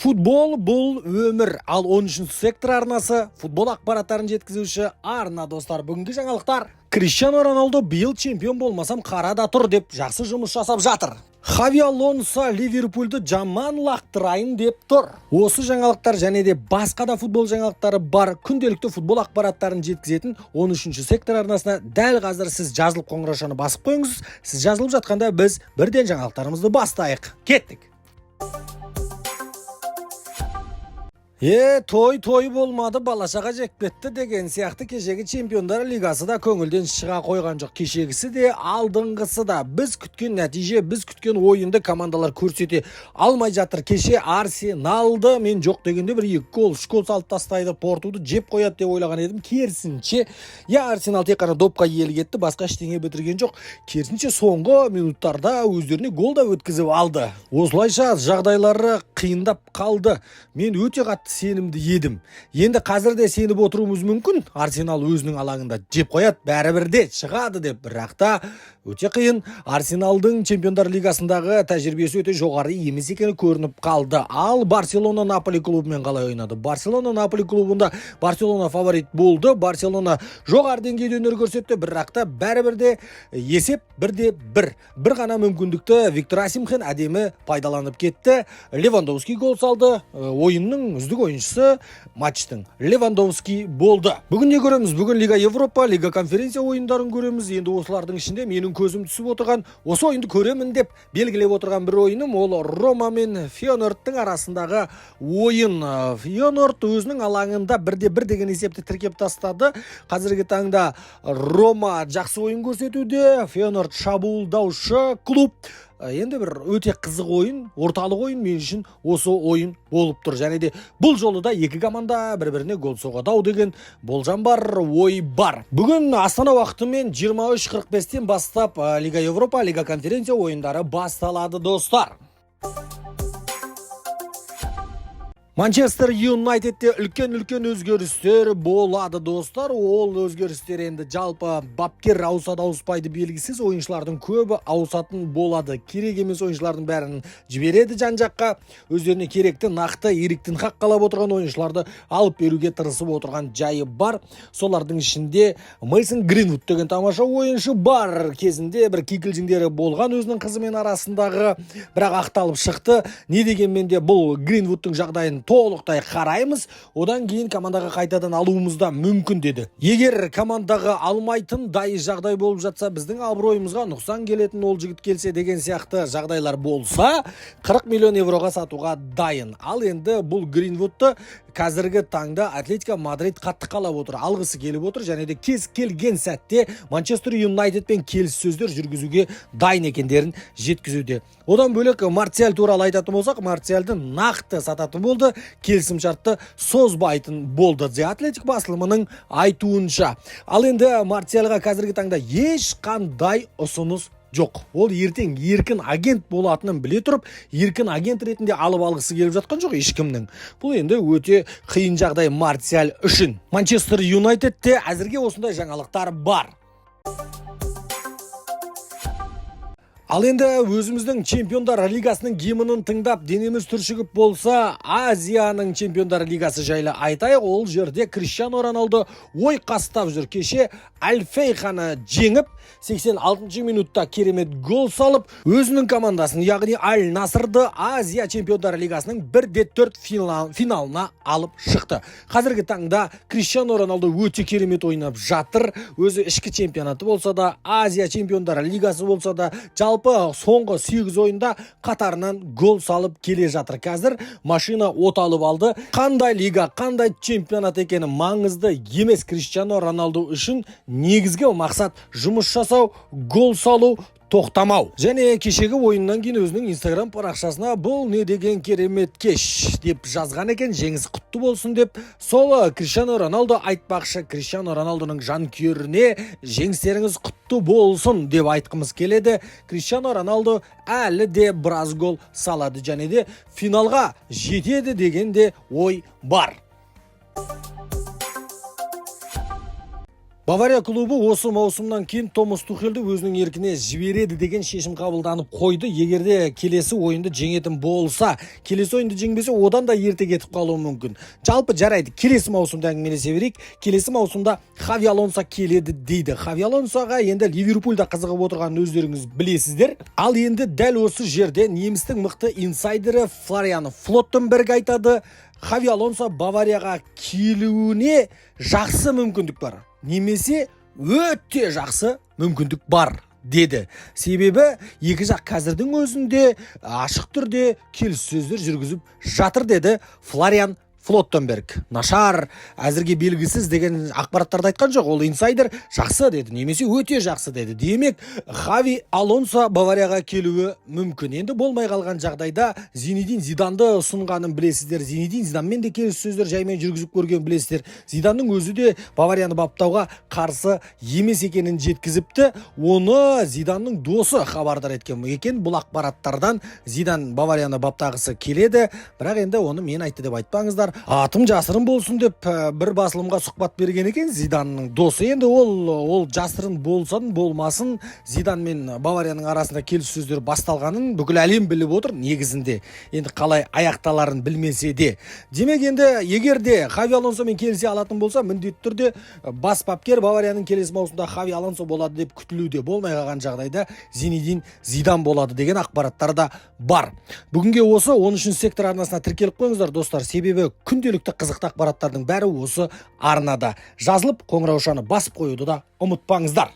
Футбол бұл өмір, ал 13 сектор арнасы футбол ақпараттарын жеткізуші арна, достар. Бүгінгі жаңалықтар: Криштиану Роналду биыл чемпион болмасам қара да тұр деп жақсы жұмыс жасап жатыр. Хави Алонсо Ливерпульді жаман лақтырайын деп тұр. Осы жаңалықтар және де басқа да футбол жаңалықтары бар күнделікті футбол ақпараттарын жеткізетін 13 сектор арнасына дәл қазір сіз жазылып, қоңыраушаны басып қойыңыз. Сіз жазылып жатқанда біз бірден жаңалықтарымызды бастайық. Кеттік. Той той болмады, бала шаға жеп кетті деген сияқты кешегі Чемпиондар лигасы да көңілден шыға қойған жоқ. Кешегісі де, алдыңғысы да біз күткен нәтиже, біз күткен ойынды командалар көрсете алмай жатыр. Кеше Арсеналды мен жоқ дегенде бір екі гол, үш гол салып тастайды, Портуды жеп қояды деп ойлаған едім. Керісінше, я Арсенал тек қана допқа иелік етті, басқа ештеңе бітірген жоқ. Керісінше, соңғы минуттарда өздеріне гол да өткізіп алды. Осылайша жағдайлары қиындап қалды. Мен өте қатты сенімді едім. Енді қазір де сеніп отыруымыз мүмкін. Арсенал өзінің алаңында жеп қояды, бәрібір де шығады деп. Бірақ та өте қиын. Арсеналдың Чемпиондар лигасындағы тәжірибесі өте жоғары емес екені көрініп қалды. Ал Барселона Наполи клубымен қалай ойнады? Барселона Наполи клубында Барселона фаворит болды. Барселона жоғары деңгейде өнер көрсетті, бірақ та бәрібір де есеп бірде бір. Бір ғана мүмкіндікті Виктор Осимхен әдемі пайдаланып кетті. Левандовский гол салды. Ойынның үздік ойыншысы матчтың Левандовский болды. Бүгін не көреміз? Бүгін Лига Европа, Лига конференция ойындарын көреміз. Енді осылардың ішінде менің көзім түсіп отырған, осы ойынды көремін деп белгілеп отырған бір ойыным ол Рома мен Фейеноордтың арасындағы ойын. Фейеноорд өзінің алаңында бірде бір деген есепті тіркеп тастады. Қазіргі таңда Рома жақсы ойын көрсетуде, Фейеноорд шабуылдаушы клуб. Енді бір өте қызық ойын, орталық ойын мен үшін осы ойын болып тұр. Және де бұл жолы да екі команда бір-біріне гол соғады ау деген болжам бар, ой бар. Бүгін Астана уақытымен 23:45-тен бастап Лига Европа, Лига конференция ойындары басталады, достар. Манчестер Юнайтедте үлкен-үлкен өзгерістер болады, достар. Ол өзгерістер енді жалпы бапкер ауысады, ауыспайды белгісіз, ойыншылардың көбі ауысатын болады. Керек емес ойыншылардың бәрін жібереді жан жаққа. Өздеріне керекті нақты Эрик тен Хаг қалап отырған ойыншыларды алып беруге тырысып отырған жайы бар. Солардың ішінде Мейсон Гринвуд деген тамаша ойыншы бар. Кезінде бір кикілжіңдері болған өзінің қызымен арасындағы, бірақ ақталып шықты. Не дегенмен де бұл Гринвудтың жағдайын толықтай қараймыз, одан кейін командаға қайтадан алуымыз да мүмкін деді. Егер командаға алмайтындай жағдай болып жатса, біздің абыройымызға нұқсан келетін ол жігіт келсе деген сияқты жағдайлар болса, 40 миллион евроға сатуға дайын. Ал енді бұл Гринвудты қазіргі таңда Атлетико Мадрид қатты қалап отыр, алғысы келіп отыр және де кез келген сәтте Манчестер Юнайтедпен келіссөздер жүргізуге дайын екендерін жеткізуде. Одан бөлек Марциаль туралы айтатын болсақ, Марциальді нақты сататын болды, келісім шартты созбайтын болды, The Athletic басылымының айтуынша. Ал енді Марциальға қазіргі таңда ешқандай ұсыныс жоқ. Ол ертең еркін агент болатынын біле тұрып, еркін агент ретінде алып алғысы келіп жатқан жоқ ешкімнің. Бұл енді өте қиын жағдай Марциаль үшін. Манчестер Юнайтедте әзірге осындай жаңалықтар бар. Ал енді өзіміздің Чемпиондар лигасының гимнін тыңдап, денеміз түршігіп болса, Азияның Чемпиондар лигасы жайлы айтайық. Ол жерде Криштиану Роналду ой қастап жүр. Кеше Аль-Фейханы жеңіп, 86 минутта керемет гол салып, өзінің командасын, яғни Аль Насрды Азия Чемпиондар лигасының 1-4 финалына алып шықты. Қазіргі таңда Криштиану Роналду өте керемет ойнап жатыр. Өзі ішкі чемпионаты болса да, Азия Чемпиондар лигасы болса да, жалпы соңғы 8 ойында қатарынан гол салып келе жатыр. Қазір машина от алып алды. Қандай лига, қандай чемпионат екені маңызды емес. Криштиану Роналду үшін негізгі мақсат жұмыс жасау, гол салу, тоқтамау. Және кешегі ойыннан кейін өзінің Инстаграм парақшасына «Бұл не деген керемет кеш» деп жазған екен, жеңіс құтты болсын деп. Сол Криштиану Роналду айтпақшы, Криштиану Роналдудың жанкүйеріне жеңістеріңіз құтты болсын деп айтқымыз келеді. Криштиану Роналду әлі де біраз гол салады және де финалға жетеді деген де ой бар. Бавария клубы осы маусымнан кейін Томас Тухельді өзінің еркіне жібереді деген шешім қабылданып қойды. Егерде келесі ойынды жеңетін болса, келесі ойынды жеңбесе, одан да ерте кетіп қалуы мүмкін. Жалпы, жарайды, келесі маусымда әңгімелесе берейік. Келесі маусымда Хави Алонсо келеді дейді. Хави Алонсоға енді Ливерпуль да қызығып отырғанын өздеріңіз білесіздер. Ал енді дәл осы жерде немістің мықты инсайдері Флориан Флоттенберг айтады: Хави Алонсо Баварияға келуіне жақсы мүмкіндік бар немесе өте жақсы мүмкіндік бар деді. Себебі екі жақ қазірдің өзінде ашық түрде келіссөздер жүргізіп жатыр деді Флориан Флоттенберг. Нашар, әзірге белгісіз деген ақпараттарды айтқан жоқ. Ол инсайдер жақсы деді немесе өте жақсы деді. Демек, Хави Алонсо Баварияға келуі мүмкін. Енді болмай қалған жағдайда Зинедин Зиданды ұсынғанын білесіздер. Зинедин Зиданмен де келіссөздер жаймен жүргізіп көрген, білесіздер. Зиданның өзі де Баварияны баптауға қарсы емес екенін жеткізіпті. Оны Зиданның досы хабардар еткен екен бұл ақпараттардан. Зидан Баварияны баптағысы келеді, бірақ енді оны мен айтты деп айтпаңыздар, атым жасырын болсын деп бір басылымға сұхбат берген екен Зиданның досы. Енді ол жасырын болсын болмасын, Зидан мен Баварияның арасында келіссөздер басталғанын бүкіл әлем біліп отыр негізінде, енді қалай аяқталарын білмесе де. Демек, енді егер де Хави Алонсомен келісе алатын болса, міндетті түрде бас бапкер Баварияның келесі маусымда Хави Алонсо болады деп күтілуде. Болмай қалған жағдайда Зинедин Зидан болады деген ақпараттар да бар. Бүгінге осы. 13 сектор арнасына тіркеліп қойыңыздар, достар, себебі күнделікті қызықты ақпараттардың бәрі осы арнада. Жазылып, қоңыраушаны басып қоюды да ұмытпаңыздар.